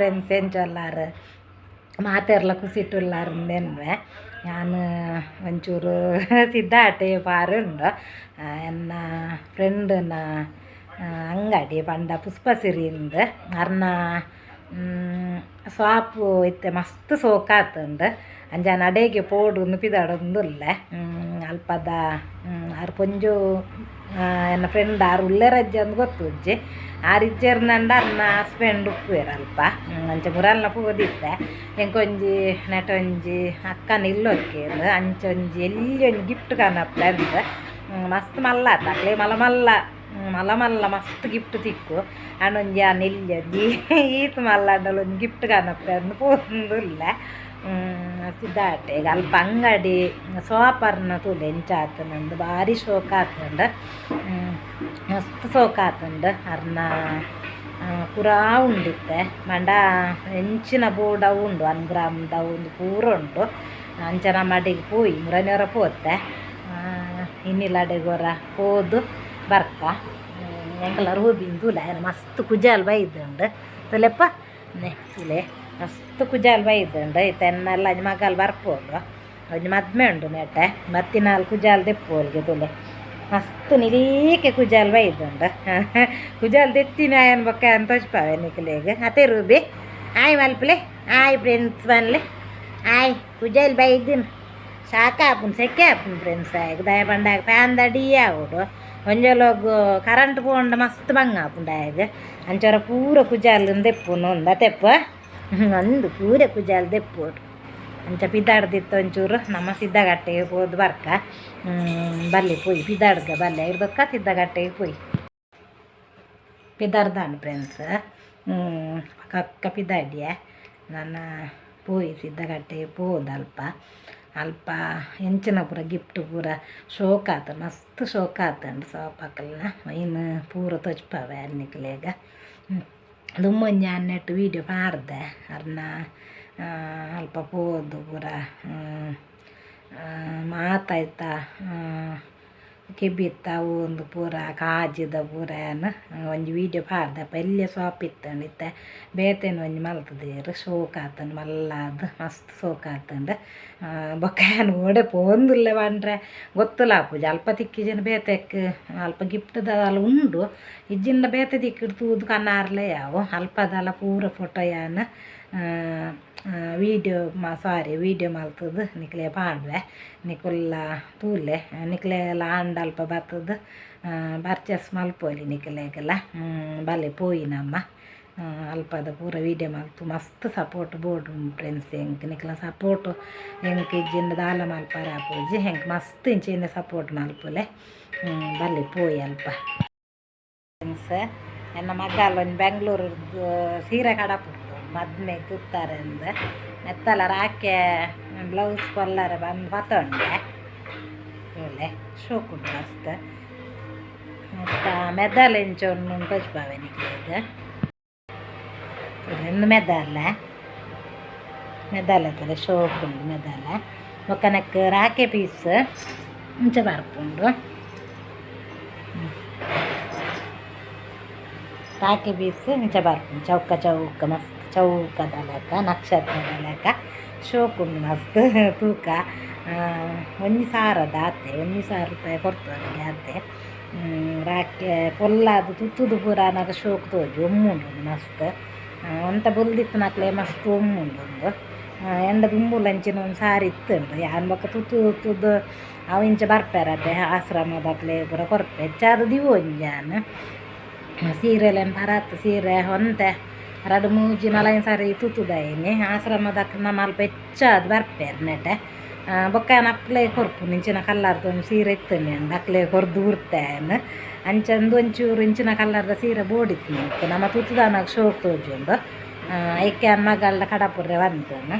Friends, ಎಂಚೊಲ್ಲಾರು? ಮಾತೆರ್ಲ ಖುಷಿಟುಲ್ಲಾರ್ ಉಂದೆನ್ವೆ. ಯಾನ್ ಒಂಚೂರು ಸಿದ್ಧಾಟೆ ಪಾರುಂಡು. ಎನ್ನ ಫ್ರೆಂಡ್ನ ಅಂಗಡಿ ಪಂಡ ಪುಷ್ಪಸಿರಿಂದ್ ಅರ್ನ ಸ್ವಾಪು ಇತ್ತೆ ಮಸ್ತ್ ಸೋಕಾತುಂಡು. ಅಂಚ ಅಡೇಗೆ ಪೋಡು ಪಿದಾಡೊಂದುಲ್ಲೆ. ಅಲ್ಪದ ಆರ್ ಪೊಂಜು ಎನ್ನ ಫ್ರೆಂಡ್ ಆರ್ ಉಲ್ಲೆರಜ್ಜಿ ಅಂದ್ ಗೊತ್ತುಜ್ಜಿ. ಆರ್ ಇಜ್ಜೆರ್ನಂಡ ಅರ್ನ ಹಸ್ಬೆಂಡ್ ಉಪ್ಪುವೆರ್ ಅಲ್ಪ. ಅಂಚ ಮುರಲ್ನ ಪೋದಿತ್ತೆ. ಎಂಕೊಂಜಿ ನೆಟ ಒಂಜಿ ಅಕ್ಕನ ಇಲ್ಲೊಕ್ಕೆರ್. ಅಂಚ ಒಂಜಿ ಎಲ್ಯ ಒಂಜಿ ಗಿಫ್ಟ್ ಕನಪೆ ಅಂದ್. ಮಸ್ತ್ ಮಲ್ಲ ಆತ ಅಕ್ಲೆ ಮಲ್ಲ ಮಲ್ಲ ಮಲ್ಲ ಮಲ್ಲ ಮಸ್ತ್ ಗಿಫ್ಟ್ ತಿಕ್ಕು. ಆಂಡ ಒಂಜಿ ಆನ್ ಎಲ್ಯ ಒಂಜಿ ಈತ್ ಮಲ್ಲ ಆಂಡಲ ಒಂಜಿ ಗಿಫ್ಟ್ ಕನಪೆ ಅಂದ್ ಪೋವೊಂದುಲ್ಲೆ. ಸಿದ್ಧಾಟೆ ಅಲ್ಪ ಅಂಗಡಿ ಸೋಪರ್ನ ತೂಲೆ ಎಂಚ ಆತುಂಡು, ಬಾರಿ ಶೋಕ್ ಆತುಂಡು, ಮಸ್ತ್ ಶೋಕ್ ಆತುಂಡು. ಅರ್ನ ಪೂರಾ ಉಂಡಿತ್ತೆ ಪಂಡ ಎಂಚಿನ ಬೋರ್ಡ್ ಅವು ಉಂಡು, 1 ಗ್ರಾಮ್ದ ಉಂದು ಪೂರ ಉಂಡು. ಅಂಚ ನಮ್ಮ ಅಡೆಗ್ ಪೋಯಿ ಮುರನಿಯೊರ ಪೋತೆ. ಇನ್ನಿಲ ಅಡೆಗೊರ ಪೋದು ಬರ್ಕ. ಎಂಕಲ ರೂಬಿನ್ ತೂಲೆ, ಮಸ್ತ್ ಕುಜಾಲ್ ಬೈದುಂಡು ತೂಲೆಪ್ಪ. ನೆ ತೂಲೆ ಮಸ್ತ್ ಕುಜಾಲ್ ಬೈದುಂಡು. ಇತ್ತೆ ಎನ್ನಲ್ಲ ಮಗಲ್ ಬರ್ಪೋಲು, ಒಂಜಿ ಮದ್ಮೆ ಉಂಡು ನೆಟೆ ಬತ್ತಿನಾಲ್ ಕುಜಾಲ್ ದೆಪ್ಪೋಲ್ಗೆ. ತೂಲೆ ಮಸ್ತ್ ನಿಲೀಕೆ ಕುಜಾಲ್ ಬೈದುಂಡು. ಕುಜಾಲ್ ದೆತ್ತಿನ ಆಯನ್ ಬೊಕ್ಕ ಆಯನ್ ತೋಜ್ಪಾವೆ ನಿಕಲೆಗ್. ಅತೆ ರೂಬಿ, ಆಯ್ ಮಲ್ಪಲೆ, ಆಯ್ ಫ್ರೆಂಡ್ಸ್ ಪನ್ಲೆ. ಆಯ್ ಕುಜಾಲ್ ಬೈದಿನ ಸಾಕಾಪುಂಡು, ಸೆಕೆ ಆಪುಂಡು ಫ್ರೆಂಡ್ಸ್. ಆಯ್ಗ್ ದಾಯೆ ಪಂಡ ಫ್ಯಾನ್ ದಡಿ ಆವೊಡು. ಒಂಜೊಲೊಗು ಕರೆಂಟ್ ಪೋಂಡ ಮಸ್ತ್ ಬಂಗ ಆಪುಂಡು ಆಯಗ್. ಅಂಚೊರ ಪೂರ ಕುಜಾಲ್ ದೆಪ್ಪುನು ಉಂದು ಅತೆಪ್ಪ ಅಂದು ಪೂರ ಕುಜಾಲ್ ದೆಪ್ಪೊಡು. ಅಂಚ ಪಿದಾಡ್ದಿತ್ತು ಒಂಚೂರು ನಮ್ಮ ಸಿದ್ಧಗಟ್ಟೆಗೆ ಪೋದು ಬರ್ಕ. ಬಲ್ಲೆ ಪೋಯಿ ಪಿದಾಡ್ಗ, ಬಲ್ಲೆ ಐರ್ದೊಕ್ಕ ಸಿದ್ಧಗಟ್ಟೆಗೆ ಪೋಯಿ ಪಿದಾಡ್ದಾಂಡ್ ಫ್ರೆಂಡ್ಸ್. ಕಕ್ಕ ಪಿದಾಡಿಯ ನನ್ನ ಪೋಯಿ ಸಿದ್ಧಗಟ್ಟೆಗೆ ಪೋದು ಅಲ್ಪ ಅಲ್ಪ ಎಂಚಿನ ಪೂರ ಗಿಫ್ಟ್ ಪೂರ ಶೋಕ್ ಆತ, ಮಸ್ತ್ ಶೋಕ್ ಆತುಂಡು. ಸೋಪಾಕಲ್ನ ಐನ್ ಪೂರ ತೋಜ್ಪಾವೆ ನಿಕ್ಲೆಗ್. ದುಂಬೊಂಜಿ ನೆಟ್ ವೀಡಿಯೋ ಪಾಡ್ದೆ, ಅರ್ನ ಅಲ್ಪ ಪೋದು ಪೂರ ಮಾತ ಕೆಬಿತ್ತ ಅವು ಒಂದು ಪೂರ ಕಾಜಿದ ಪೂರ ಒಂಜಿ ವೀಡಿಯೋ ಪಾಡ್ದೆ. ಅಲ್ಪ ಎಲ್ಯ ಶಾಪ್ ಇತ್ತುಂಡು, ಇತ್ತೆ ಬೇತೆನ ಒಂಜಿ ಮಲ್ತುದೆರ್. ಶೋಕ್ ಆತುಂಡು ಮಲ್ಲಾದ್, ಮಸ್ತ್ ಶೋಕ್ ಆತುಂಡು. ಬೊಕ್ಕ ಯಾನ್ ಓಡೆ ಪೋವೊಂದುಲ್ಲೆ ಪಂಡ್ರೆ ಗೊತ್ತುಲ ಆಪುಜಿ. ಅಲ್ಪ ತಿಕ್ಕಿಜಿಂಡ ಬೇತೆಕ್ ಅಲ್ಪ ಗಿಫ್ಟ್ ದಾಲ ಉಂಡು, ಇಜ್ಜಿಂಡ ಬೇತೆ ದಿಕ್ಕಿಡ್ ತೂದು ಕನಾರ್ಲೆ ಯಾವು. ಅಲ್ಪದಲ ಪೂರ ಫೋಟೋ ಯಾನ್ ವೀಡಿಯೋ ಸಾರಿ ವೀಡಿಯೋ ಮಲ್ತುದು ನಿಕ್ಲೆ ಪಾಡ್ವೆ, ನಿಕುಲ್ಲ ತೂಲೆ. ನಿಕ್ಲೆಲ ಆಂಡ ಅಲ್ಪ ಬತ್ತುದು ಪರ್ಚೇಸ್ ಮಲ್ಪೊಲಿ ನಿಕ್ಲೆಗೆಲ. ಬಲೆ ಪೋಯಿ ನಮ್ಮ ಅಲ್ಪದ ಪೂರ ವೀಡಿಯೋ ಮಲ್ತು. ಮಸ್ತ್ ಸಪೋರ್ಟ್ ಬೋಡು ಫ್ರೆಂಡ್ಸ್ ಎಂಕ್. ನಿಕ್ಲ್ನ ಸಪೋರ್ಟ್ ಎಂಕ್ ಇಜ್ಜಿಂಡ ದಾಲ ಮಲ್ಪರೆ ಆಪುಜಿ. ಎಂಕ್ ಮಸ್ತ್ ಇಂಚಿನ ಸಪೋರ್ಟ್ ಮಲ್ಪುಲೆ. ಬಲೆ ಪೋಯಿ ಅಲ್ಪ. ಫ್ರೆಂಡ್ಸ್, ಎನ್ನ ಮಗಲ್ ಒಂಜಿ ಬೆಂಗ್ಳೂರುರ್ದು ಸೀರೆ ಕಡಪುಡ್ದು ಮದ್ಮೆ ತುತ್ತಾರೆ ಅಂದ್. ನೆತ್ತಲ ರಾಕೆ ಬ್ಲೌಸ್ ಕೊಲ್ಲರೆ ಬಂದು ಪತೊಂಡೆ. ತೂಲೆ ಶೋಕುಂಡು ಮಸ್ತ್. ನೆತ್ತ ಮೆದಲ್ ಎಂಚ ಉಂಡು ತೋಜ್ಪಾವೆ ನಿಕ್ಲೆಗ್. ತೂಲೆ ಉಂದು ಮೆದಲ್, ಮೆದಲ್ ತೂಲೆ ಶೋಕುಂಡು ಮೆದಲ್. ಬೊಕ್ಕ ನೆಕ್ಕ್ ರಾಕೆ ಪೀಸ್ ಇಂಚ ಬರ್ಪುಂಡು. ರಾಕೆ ಪೀಸ್ ಇಂಚ ಬರ್ಪುಂಡು, ಚೌಕ ಚೌಕ ಮಸ್ತ್ ಚೌಕದ ಲೆಕ್ಕ, ನಕ್ಷತ್ರದ ಲೆಕ್ಕ. ಶೋಕುಂಡು ಮಸ್ತ್. ತೂಕ 1000 ಆತೆ, 1000 ರೂಪಾಯಿ ಕೊರ್ತು ಆತೆ. ರಾಕೆ ಪೊಲ್ಲಾದ್ ತುತ್ತುದು ಪೂರ ಆನಗ ಶೋಕು ತೋಜು ಒಮ್ಮುಂಡು ಮಸ್ತ್. ಒಂತೆ ಬೊಲ್ದಿತ್ತಿನಕ್ಲೆ ಮಸ್ತ್ ಒಮ್ಮುಂಡು ಉಂದು. ಎಂಡ ದುಂಬುಲ ಅಂಚಿನ ಒಂಜಿ ಸಾರಿ ಇತ್ತುಂಡು. ಯಾನ್ ಬೊಕ್ಕ ತುತ್ತು ತುತ್ತುದು ಅವು ಇಂಚ ಬರ್ಪೆರತೆ, ಆಶ್ರಮದಕ್ಲೆ ಪೂರ ಕೊರ್ಪೆ, ಹೆಚ್ಚಾದ್ ದೀವೊಂಜಿ ಯಾನ್ ಸೀರೆಲೆನ್. ಪರಾತ್ ಸೀರೆ ಒಂತೆ ರಡ್ಡ್ ಮೂಜಿ ನಾಲೈನ್ ಸಾರಿ ತುತ್ತುದಾಯಿನಿ. ಆಶ್ರಮದಕ್ಲ್ ನಮ ಅಲ್ಪ ಹೆಚ್ಚಾದ್ ಬರ್ಪೆರ್ ನೆಟೆ. ಬೊಕ್ಕ ಯಾನ್ ಅಕ್ಲೆ ಕೊರ್ಪುನು. ಇಂಚಿನ ಕಲ್ಲರ್ದ ಒಂಜಿ ಸೀರೆ ಇತ್ತುಂಡು ಎಂಡ, ಅಕ್ಲೆ ಕೊರ್ದು ಬುಡ್ತೆ ಯಾನ್. ಅಂಚ ಉಂದು ಒಂಚೂರು ಇಂಚಿನ ಕಲ್ಲರ್ದ ಸೀರೆ ಬೋಡಿತ್ತು ಎಂಕ್, ನಮ ತುತ್ತುದಾನಗ ಶೋಕು ತೋಜುಂಡು. ಐಕೆ ಯಾನ್ ಮಗಲ್ಡ ಕಡಪುರ್ರೆ ಬಂತನು.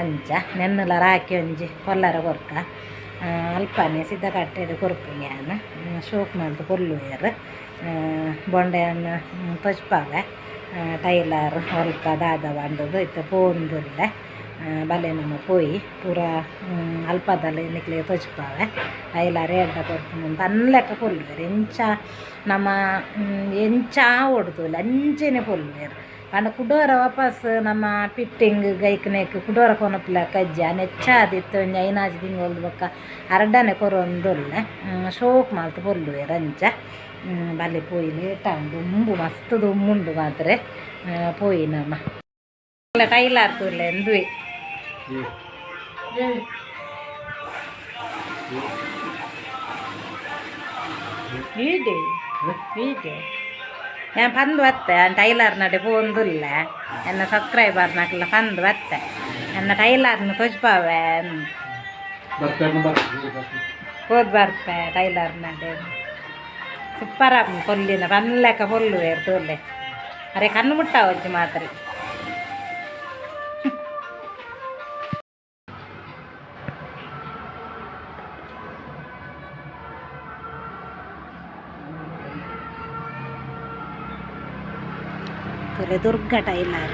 ಅಂಚ ನೆನ್ನುಲ ರಾಕಿ ಒಂಜಿ ಪೊಲ್ಲರ ಕೊರ್ಕ. ಅಲ್ಪನೆ ಸಿದ್ಧಕಟ್ಟೆಡ್ ಕೊರ್ಪುನಿ ಯಾನ್. ಶೋಕು ಮಲ್ತ್ ಪೊಲ್ಲುವೆರ್. ಬೊಂಡೆನ್ ತೋಜ್ಪಾವೆ ಟೈಲರ್ ಒಲ್ಪ ದಾದ ಪಂಡುದು. ಇತ್ತೆ ಪೋವೊಂದುಲ್ಲೆ. ಬಲೆ ನಮ ಪೋಯಿ ಪೂರ ಅಲ್ಪದಲ್ಲ ನಿಕ್ಲೆಗ್ ತೋಜ್ಪಾವೆ. ಟೈಲರ್ ಎಡ್ಡೆ ಕೊರ್ಪುನು ಪನ್ಲೆಕ್ಕ ಪೊಲ್ಲುವೆರ್. ಎಂಚ ನಮ ಎಂಚ ಆವೊಡು ತೂಲೆ ಅಂಚನೆ ಪೊಲ್ಲುವೆರ್. ಪಂಡ ಕುಡೋರ ವಾಪಸ್ ನಮ್ಮ ಪಿಟ್ಟಿಂಗ್ ಗೈಕ್ನೆಕ್ ಕುಡೋರ ಕೊನೊಪುಲ ಕಜ್ಜ ನೆಚ್ಚಾದಿತ್ತು ಒಂಜಿ ಐನಾಜಿ ತಿಂಗೊಲ್ದು ಬೊಕ್ಕ ಅರಡನೆ ಕೊರೊಂದುಲ್ಲೆ ಶೋಕ್ ಮಲ್ತ್ ಪೊರ್ಲುವೆರ್ ಅಂಚ ಬಲೆ ಪೋಯಿ ಲೇಟ್ ಆಂಡ್ ದುಂಬು ಮಸ್ತ್ ದುಂಬುಂಡು ಮಾತ್ರ ಪೋಯಿ ನಮ್ಮ ಟೈಲರ್ ತೂಲೆ ಅಂದುವೆ ವೀಡಿಯೋ ವೀಡಿಯೋ ഞാൻ ಪಂದು ಬತ್ತೆ ಟೈಲರ್ ನಡೆ ಪೋಂದುಲ್ಲ ಎನ್ನ ಸಬ್ಸ್ಕ್ರೈಬರ್ ನಕಲ ಪಂದು ಬತ್ತೆ ಎನ್ನ ಟೈಲರ್ನ ತೊಜ್ಪಾವೆ ಪೋದ್ ಬರ್ಪೆ ಟೈಲರ್ ನಡೆ ಸೂಪರ್ ಆಪುಂಡು ಪೊಲ್ಲಿನ ಪನ್ಲೆಕ್ಕ ಪೊಲ್ಲು ತೋಲೆ ಅರೆ ಕಣ್ಣು ಮುಟ್ಟಾವಜ್ಜಿ ಮಾತ್ರ. ತೋಲೆ ದುರ್ಗಾ ಟೈಲರ್.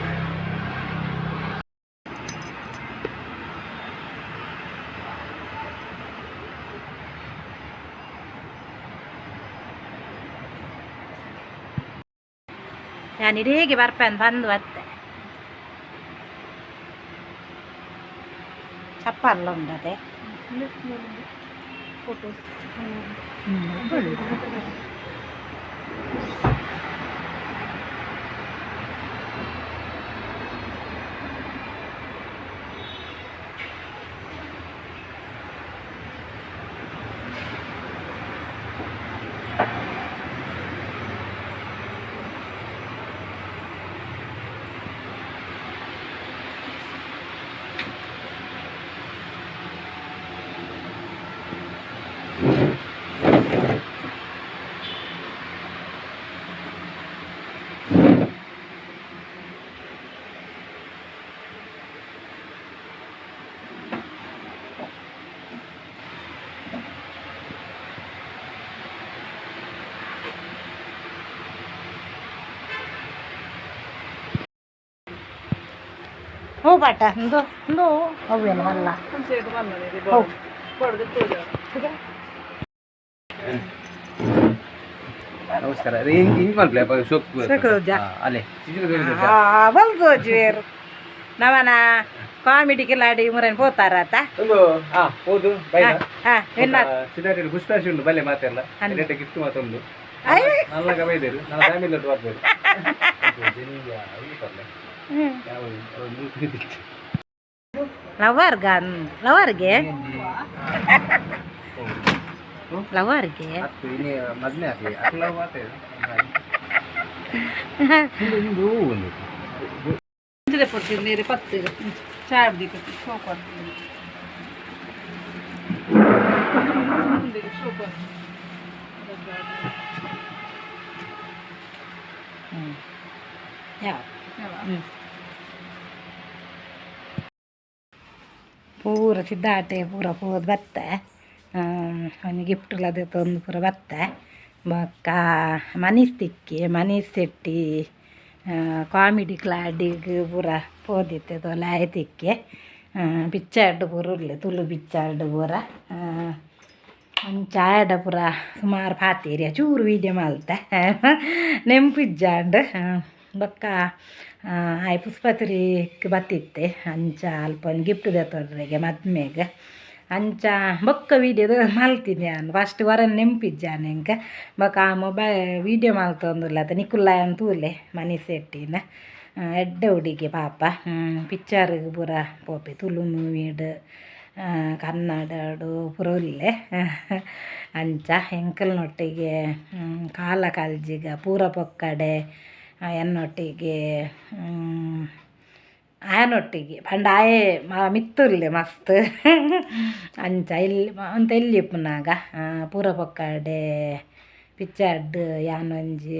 ಯಾನ್ ಇಡೀಗೆ ಬರ್ಪೆನ್ ಬಂದು ಬತ್ತೆ ಚಪ್ಪಲ್ಲ ಉಂಡದೆ. ಫೋಟೋಸ್. ಹೂ ಬಾಟ ಇಂದು ಇಂದು ಅವೇನು ಅಲ್ಲ. ಹೋ. ನಮಸ್ಕಾರ. ಹಿಂಗ್ ಹಿಂಗ್ ಮಲ್ಪಲೆ ಶೋಕ್. ಶೋಕ್ ತೋಜ. ಅಲೆ. ಬಲ್ದೋಜುವೆರ್ ನವನ ಕಾಮಿಡಿ ಕಿಲಾಡಿ ಮುರನ್ ಪೋತಾರತ. ಒಂದು ಹಾ ಹೌದು ಬೈಲ. ಹಾ ಎನ್ನ. ಸಿದ್ಧಾರ್ಥ ಪುಷ್ಪಾಶಿ ಉಂಡು ಬಲ್ಲೆ ಮಾತೆಲ್ಲ. ಅಂದ್. ರೇಟ್ ಗಿಫ್ಟ್ ಮಾತ್ರ ಉಂಡು. ಅಯ್ಯ. ನಲ್ಲಗ ಬೈದೇರು ನನ್ನ ಫ್ಯಾಮಿಲಿ ಒಟ್ಟು ಬರ್ಬೋದು. ಲವರ್ಗ ಲವರ್ಗೆ ಲವರ್ಗೆ. ಮದ್ಮೆ ಆಗ್ಲಿ ಅಕ್ಲ ಮಾತೇ ಒಂದು ಒಂದು. ನೀರು ಪತ್ತು ಚಾರ್ಜ್ ಶೋಕ್ ಶೋಕ್. ಯಾವ ಪೂರ ಸಿದ್ಧಾಟೆ ಪೂರ ಪೂರ ಬತ್ತೆ ಒಂಜಿ ಗಿಫ್ಟ್ ತಂದು ಪೂರ ಬತ್ತೆ. ಬೊಕ್ಕ ಮನೀಶ್ ತಿಕ್ಕಿ ಮನೀಶ್ ಶೆಟ್ಟಿ ಕಾಮಿಡಿ ಕ್ಲಾಡಿಗ್ ಪೂರ ಪೋದಿತ್ತೆ ತೋಲೆ ಆಯ್ ತಿಕ್ಕಿ ಪಿಕ್ಚರ್ಡ್ ಪೂರ ಉಲ್ಲೆ ತುಳು ಪಿಕ್ಚರ್ಡ್ ಪೂರ ಒಂಜಿ ಚಾಯಡ ಪೂರ ಸುಮಾರು ಪಾತೆರಿಯ ಚೂರು ವೀಡಿಯೋ ಮಲ್ತೆ ನೆಂಪು ಇಜ್ಜಾಂಡ್. ಬೊಕ್ಕ ಆಯ್ ಪುಷ್ಪತಿರಿಕ್ ಬತ್ತಿತ್ತೆ ಅಂಚ ಅಲ್ಪ ಒಂಜಿ ಗಿಫ್ಟ್ ದೆತೊನ್ರೆಗೆ ಮದ್ಮೆಗ್. ಅಂಚ ಬೊಕ್ಕ ವೀಡಿಯೋದ ಮಲ್ತಿನಿ ಯಾನ್ ಫಸ್ಟ್ ಒರ ನೆಂಪಿಜ್ಜಾನ್ ಎಂಕ್. ಬೊಕ್ಕ ಆ ಮೊಬೈಲ್ ವೀಡಿಯೋ ಮಲ್ತೊಂದುಲ್ಲ ನಿಕುಲ್ಲ ತೂಲೆ ಮನೀಶ್ ಶೆಟ್ಟಿನ ಎಡ್ಡೆ ಹುಡುಗಿ ಪಾಪ. ಪಿಕ್ಚರ್ಗ್ ಪೂರ ಪೋಪೆ ತುಳು ಮೂವಿಡ್ ಕನ್ನಡಡ್ ಪೂರ ಉಲ್ಲೆ. ಅಂಚ ಎಂಕಲ್ನೊಟ್ಟಿಗೆ ಕಾಲ ಕಾಲ್ಜಿಗ ಪೂರ ಪೊಕ್ಕಡೆ ಎನ್ನೊಟ್ಟಿಗೆ ಆಯನೊಟ್ಟಿಗೆ ಪಂಡ ಆಯೆ ಮಿತ್ತುಲ್ಲೆ ಮಸ್ತ್. ಅಂಚ ಇಲ್ಲಿ ಒಂತೆ ಎಲ್ಲಿ ಇಪ್ಪುನಗ ಪೂರ ಪೊಕ್ಕಡೆ ಪಿಕ್ಚರ್ಡ್ ಯಾನ್ ಒಂಜಿ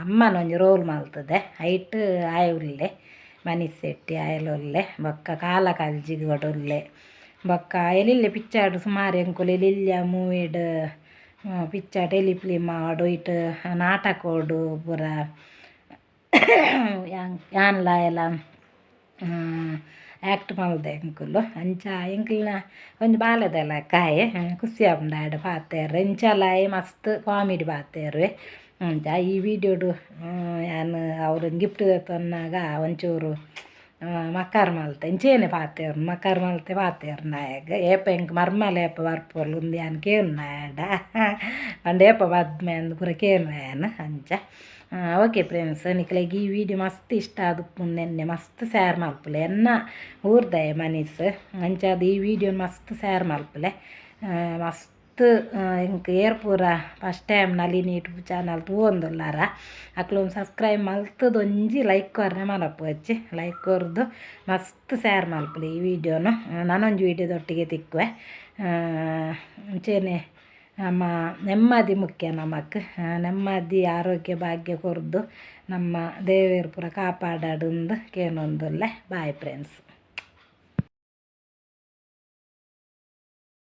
ಅಮ್ಮನ ಒಂಜಿ ರೋಲ್ ಮಲ್ತುದೆ. ಐಟ್ ಆಯೆ ಉಲ್ಲೆ ಮನೀಶ್ ಶೆಟ್ಟಿ ಆಯೆಲ ಉಲ್ಲೆ. ಬೊಕ್ಕ ಕಾಲ ಕಾಲ್ಜಿಗ್ ಉಲ್ಲೆ. ಬೊಕ್ಕ ಎಲ್ಲೆಲ್ಲೆ ಪಿಕ್ಚರ್ಡ್ ಸುಮಾರು ಎಂಕುಲು ಎಲ್ಲೆಲ್ಯ ಮೂವಿಡ್ ಪಿಕ್ಚರ್ ಟೆಲಿಫಿಲ್ಮ್ ಆವಡ್ ಐಟ್ ನಾಟಕೋಡು ಪೂರ ಯಾನ್ಲ ಆಯೆಲ ಆ್ಯಕ್ಟ್ ಮಲ್ದೆ ಎಂಕುಲು. ಅಂಚ ಎಂಕಲ್ನ ಒಂಜಿ ಬಾಲೆದ ಲೆಕ್ಕ ಆಯೆ ಖುಷಿ ಆಪುಂಡು ಆಯಡ ಪಾತೆರ್ರೆ. ಇಂಚಲ ಆಯೆ ಮಸ್ತ್ ಕಾಮಿಡಿ ಪಾತೆರುವೆ. ಅಂಚ ಈ ವಿಡಿಯೋಡು ಯಾನ್ ಅವ್ರನ್ನ ಗಿಫ್ಟ್ ದೆತ್ತೊನ್ನಾಗ ಒಂಚೂರು ಮಕಾರ್ ಮಲ್ತೆ ಇಂಚೇನೆ ಪಾತೆರ್ನು ಮಕಾರ್ ಮಲ್ತೆ ಪಾತೆರ್ನಾಯಗ್ ಏಪ ಎಂಕ್ ಮರ್ಮಲ್ ಏಪ ಬರ್ಪೊಲು ಉಂದು ಯಾನ್ ಕೇನುನಾಯಡ ಪಂಡ ಏಪ ಮದ್ಮೆ ಅಂದ್ ಪೂರ ಕೇನುವೆ ಯಾನ್ ಅಂಚ. ಓಕೆ ಫ್ರೆಂಡ್ಸ್, ನಿಕ್ಲೆಗ್ ಈ ವಿಡಿಯೋ ಮಸ್ತ್ ಇಷ್ಟ ಆದುಪ್ಪುಂದು ಎನ್ನೆ ಮಸ್ತ್ ಶೇರ್ ಮಲ್ಪುಲೆ ಎನ್ನ ಊರ್ದಯ ಮನೀಸ್ ಅಂಚಾದ್ ಈ ವಿಡಿಯೋ ಮಸ್ತ್ ಶೇರ್ ಮಲ್ಪುಲೆ. ಮಸ್ತ್ ಎಂಕ್ ಏರ್ ಪೂರ first time Nalini YouTube channel ತೂವೊಂದುಲ್ಲಾರ ಅಕ್ಲು ಸಬ್ಸ್ಕ್ರೈಬ್ ಮಲ್ತುದು ಒಂಜಿ ಲೈಕ್ ಕೊರ್ನೆ ಮನಪೊಚ್ಚಿ ಲೈಕ್ ಕೊರ್ದು ಮಸ್ತ್ ಶೇರ್ ಮಲ್ಪುಲೆ ಈ ವಿಡಿಯೋನು. ನಾನೊಂಜಿ ವಿಡಿಯೋದೊಟ್ಟಿಗೆ ತಿಕ್ಕುವೆ. ಅಂಚೆನೆ ನಮ್ಮ ನೆಮ್ಮದಿ ಮುಖ್ಯ ನಮಕ್. ನೆಮ್ಮದಿ ಆರೋಗ್ಯ ಭಾಗ್ಯ ಕೊರ್ದು ನಮ್ಮ ದೇವೆರ್ ಪೂರ ಕಾಪಾಡಡುಂದು ಕೇನೊಂದುಲ್ಲೆ. Bye friends.